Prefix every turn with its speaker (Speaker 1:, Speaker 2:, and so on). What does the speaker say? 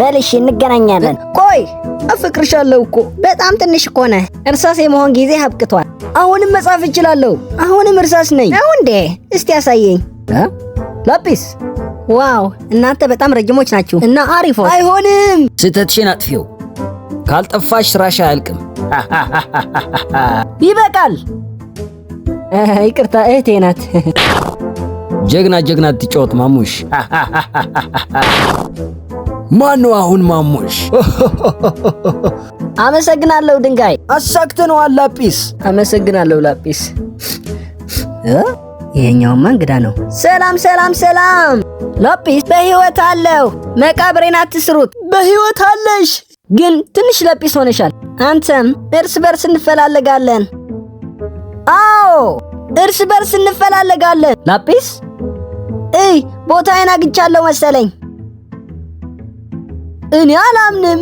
Speaker 1: በል እሺ፣ እንገናኛለን።
Speaker 2: ቆይ አፈቅርሻለሁ እኮ።
Speaker 1: በጣም ትንሽ እኮ ነህ። እርሳስ የመሆን ጊዜ አብቅቷል።
Speaker 2: አሁንም መጻፍ እችላለሁ። አሁንም እርሳስ ነኝ።
Speaker 1: ነው እንዴ? እስቲ ያሳየኝ።
Speaker 2: እ? ላጲስ።
Speaker 1: Wow፣ እናንተ በጣም ረጅሞች ናችሁ እና አሪፎች።
Speaker 2: አይሆንም።
Speaker 3: ስህተትሽን አጥፊው። ካልጠፋሽ ስራሽ አያልቅም።
Speaker 2: ይበቃል። ይቅርታ እህቴ ናት።
Speaker 3: ጀግና ጀግና ትጫወት ማሙሽ። ማን ነው አሁን ማሙሽ?
Speaker 1: አመሰግናለሁ ድንጋይ።
Speaker 3: አሳክተነዋል ላጲስ።
Speaker 2: አመሰግናለሁ ላጲስ። እ? ይሄኛውማ እንግዳ ነው።
Speaker 1: ሰላም ሰላም ሰላም። ላጲስ በህይወት አለሁ። መቃብሬን አትስሩት።
Speaker 2: በህይወት አለሽ።
Speaker 1: ግን ትንሽ ላጲስ ሆነሻል። አንተም እርስ በርስ እንፈላለጋለን። አዎ እርስ በርስ እንፈላለጋለን።
Speaker 2: ላጲስ።
Speaker 1: እይ፣ ቦታዬን አግኝቻለሁ መሰለኝ።
Speaker 2: እኔ አላምንም።